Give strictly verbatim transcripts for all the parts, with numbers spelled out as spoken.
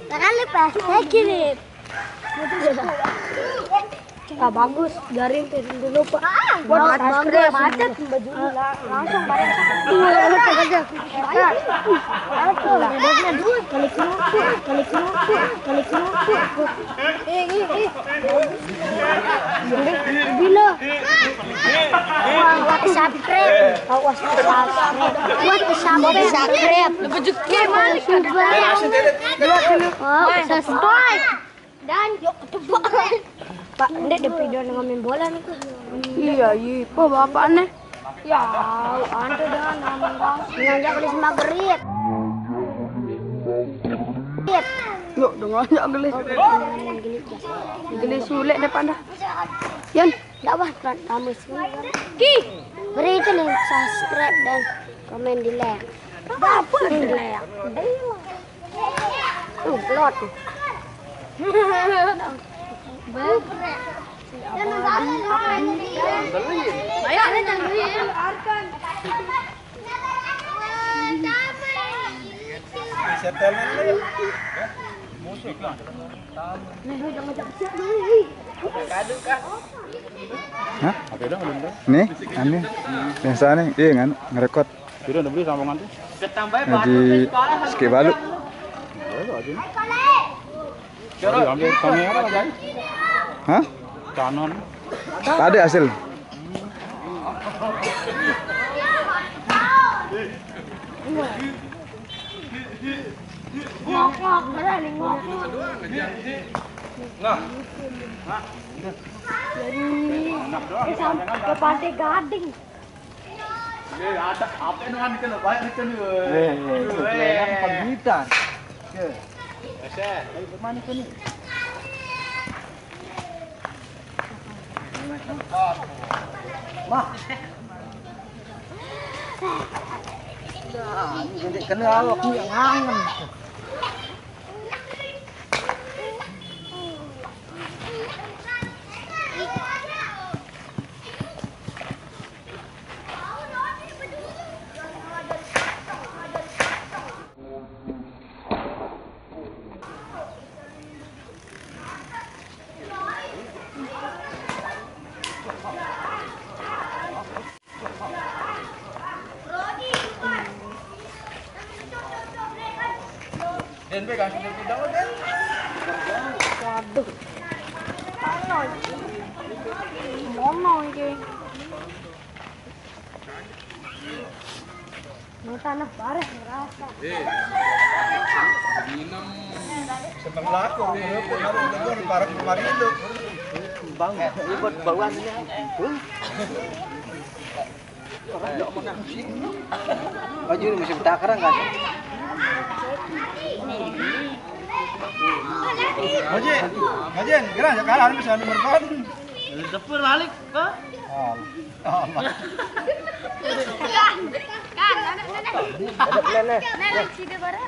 Jangan lupa like, kirim. Ah, bagus, garing, turun dulu, Pak. Ah, buat bagus, subscribe. Macet, baju la-, langsung bareng. Iya, iya, iya. Kali kerupuk, kali kerupuk, kali kerupuk. Eh, eh, eh. Bila? Wah, wah, subscribe. Wah, subscribe. Wah, subscribe. Baju ke malik. Wah, subscribe. Dan yuk, coba. Pak, ndek di video dengan main bola nih, Kak. Iya, iya. Apa bapak nih? Ya, ante dengan nama orang. Dengan jak gelis maghrib. Yuk, dengan jak gelis. Gelis sulit deh, Pak, dah. Yan, ndak apa, Pak, kamu sih. Ki, beri itu nih, subscribe dan komen di like. Apa di like? Tuh, pelot. Ayo, ini tangguhin. Setelnya mana, yuk? Musuh kan? Hah? Apa udah, belum, belum? Nih, anu. Biasa nih, iya kan, ngerekod. Sudah, udah beli sambungan tuh. Ngaji sikit balu. Boleh lo aja nih. Jadi ambil kamera aja. Hah? Canon. Tak ada hasil. Ngok-ngok, berani ngok-ngok. Nah. Nah. Jadi, eh, sampai ke Pantai Gading. Eh, ada apa ini kan, kita banyak kita nih, weh. Eh, eh, itu kelihatan pembibitan. Ya. Ayo, kemana itu nih? Mah. Nah, ini jadi kena awak ni yang hangat. Den, be, kasih dia pindah, Den. Waduh. Mana iki? Mana iki? Mau tanah bareh ngerasa. Eh. Minum. Seneng laku, eh, baru tegur, parah kemarin lu. Bang, ini buat bawaan ini. Baju ini masih bertakarang kan? Haji, Haji, kira aja kalah, ini masih anu merpati. Dapur balik, Pak. Oh. Oh, Pak. Kan, kan, anak, anak. Anak, anak. Anak, sini, Bara.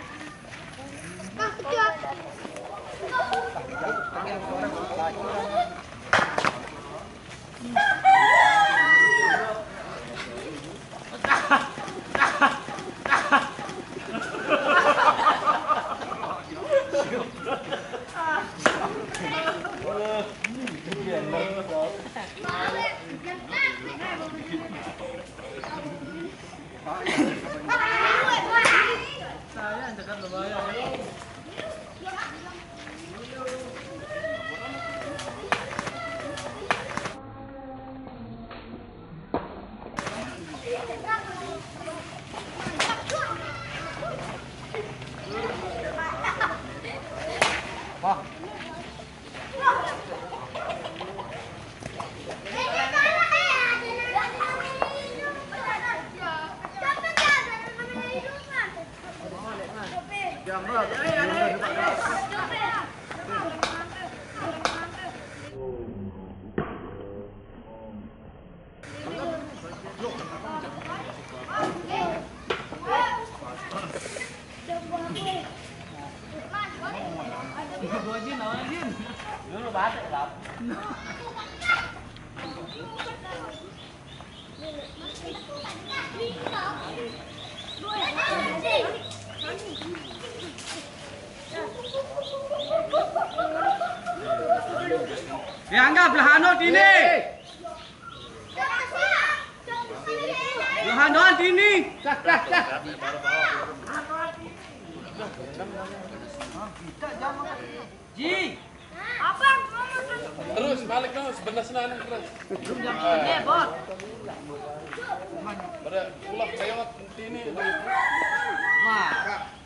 Dulu batuk, Bab. Dianggap lah anu dini. Johan, Johan, dini. Dah, dah, dah. Ji. Abang, terus balik dong, sebelah sana nih, terus. Belum jam segini, Bos. Pada pulang lewat sini. Nah,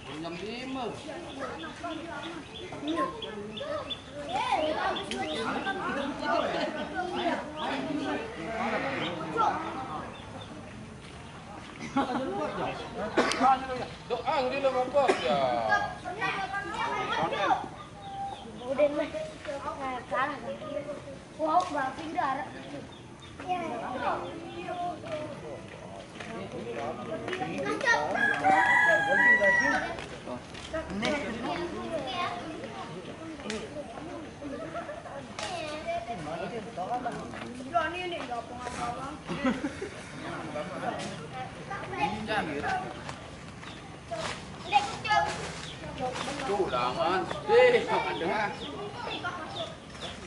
belum jam lima. Doang dia lah apa ya? Udah mah. Nah, kalah kan. Wow, Bapin darah. Tuh, jangan. Deh, jangan dengar.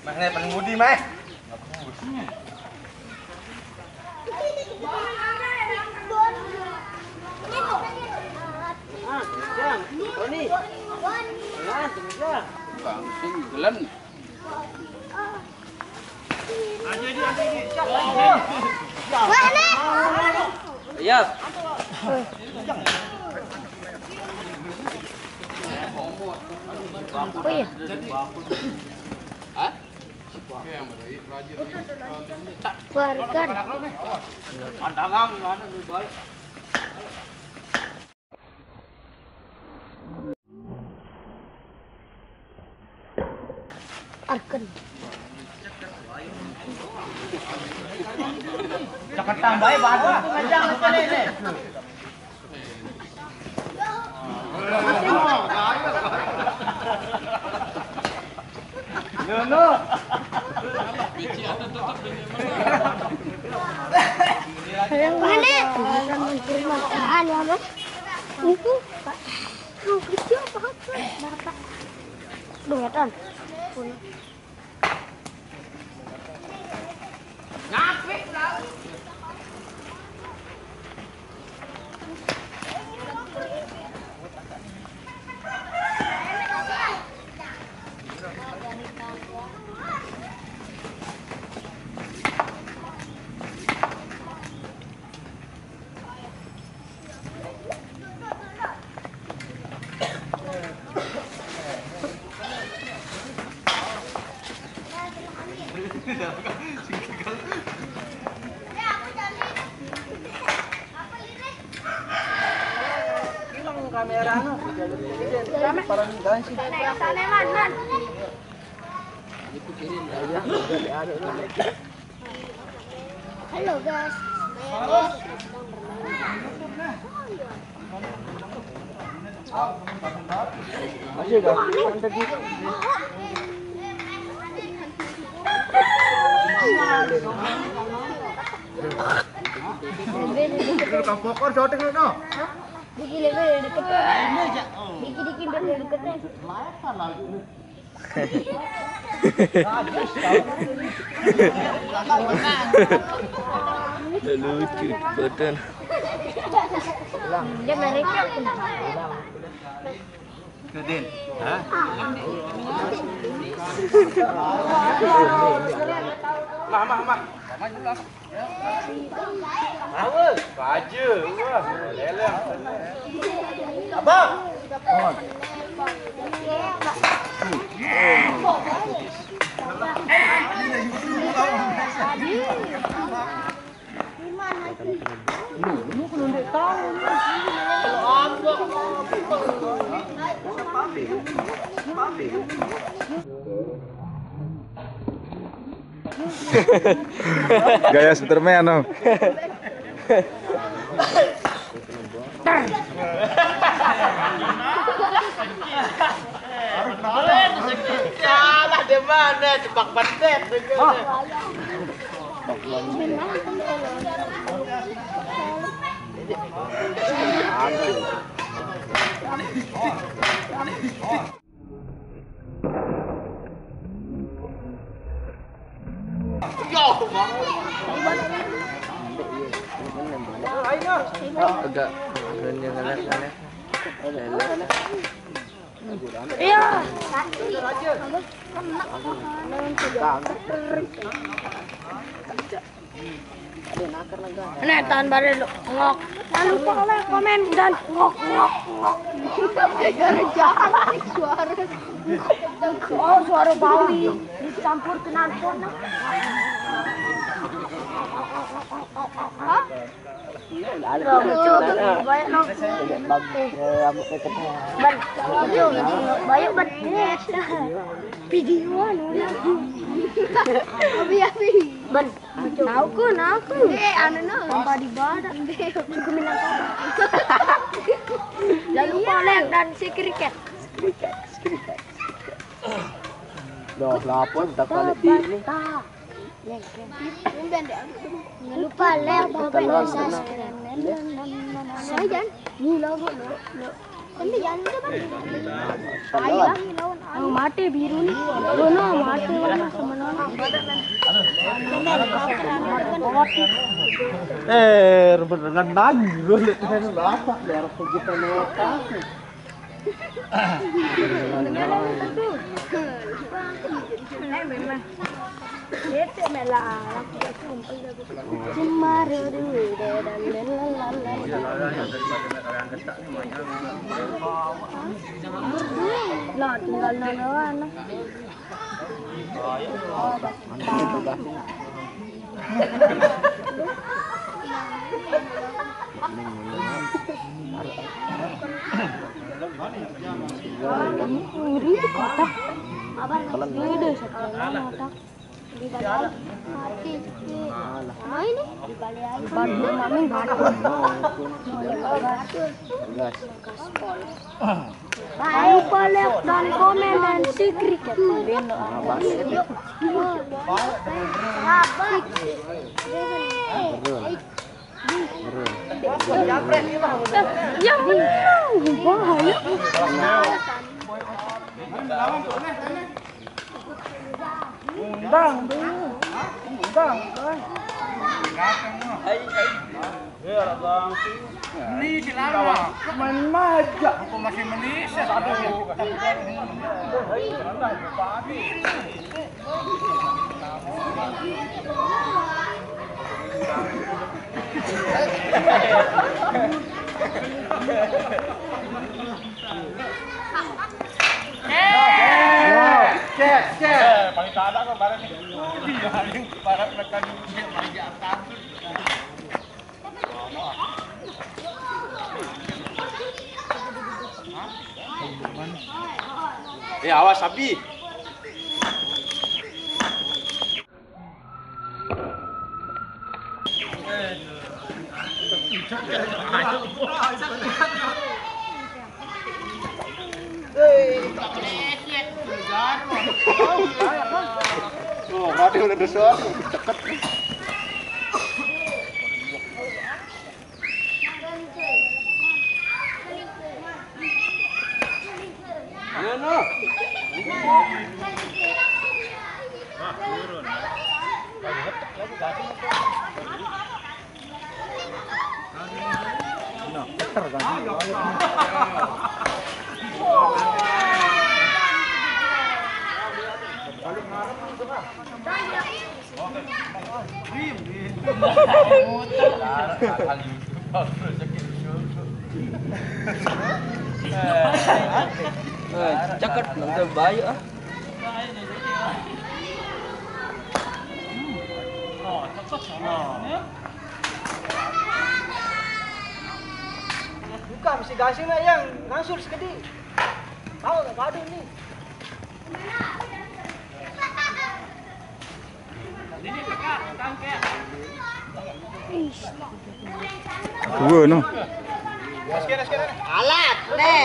Mas, nih, paling mudi, Mas. Langsung jalan. Iya. Oh iya. Hah? Keluarkan. Arken. Jangan tambahin batuk tuh, kencang sekali nih. Lulu. Mana? Bukan mencuri makan, ya, Mas? Itu, Pak. Lu kecil apa, Pak? Bapak. Duh, ya, Tan. Hilang kamera, no. Parang gansi. Sana, Man, Man. Halo, guys. Masih dah. Mantap gitu. Udah kampokor syuting lu, no? Dikit lebih deket. Dikit-dikit lebih deket. Lucu, betul. Dia mereka. Kedin, hah? Mah, mah, mah. Baju, wah, leleng. Abang. Lu, lu kalau nggak tahu, lu. Kalau abang, Gaya Superman, no. Salah di mana? Jebak bandet. Agak, agak dia ngeliat-ngeliat. Iya. Nih, tahan bareng lu. Ngok. Jangan lupa komen dan ngok, ngok, ngok. Suara. Oh, suara bawi dicampur knalpot, nah. Hah? Banyak, no. Ban, video, video, banyak, ban. Videoan, udah. Abi, abi. Ban. Tahu ku, nah, aku. Eh, anu, no. Tanpa di badan. Cukup minat. Jangan lupa like dan share kriket. Loh, lapor tak balik ini. Jangan lupa like, komen, dan subscribe. Saya jangan. Ini logo, lo, lo. Tapi jangan lupa, Bang. Ayo, mati biru nih. Lo, no, mati, lo, no, sama, no. Eh, beneran nangis gue liat, apa biar kita mau kasih. Lah, tinggal nonton. Ini kotak. Ini deh, satu kotak. Di balik air. Mati. Nah, ini. Di balik air. Baru mami batuk. Batuk. Gas. Gas pol. Jangan lupa like dan komen dan share kriket. Ya, bahaya. Undang tuh. Undang tuh. Beli di lama. Main maja. Aku masih Malaysia. Aduh. Cek, cek. Eh, paling tak ada kok barang ni. Iya, paling parah menekan dia paling di atas. Eh, awas, Abi. Oh, ada, ada suara. Ceket. Ayo, no. No, putar kan. Eh, ceket nonton bayu ah. Buka mesti gasing nak yang ngangsur sekedi. Tahu nggak? Gaduh nih. Dua no. Alat nih.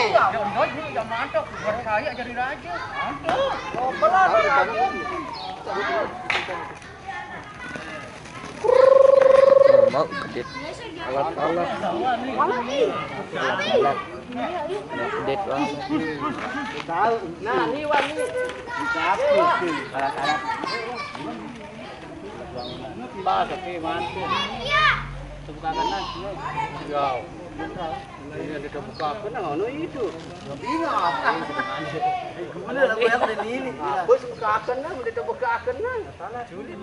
Mau gedit. Alat-alat. Alat-alat. Gedit banget. Tahu. Nah, ini wan nih. Alat-alat. Pas, oke, mantap. Tepuk tangan lah. Ya. Ini ada tepuk tangan, nah, ono itu. Ini apa? Bener, aku yang ada ini. Bos, tepuk tangan lah, udah tepuk tangan lah. Salah, sulit.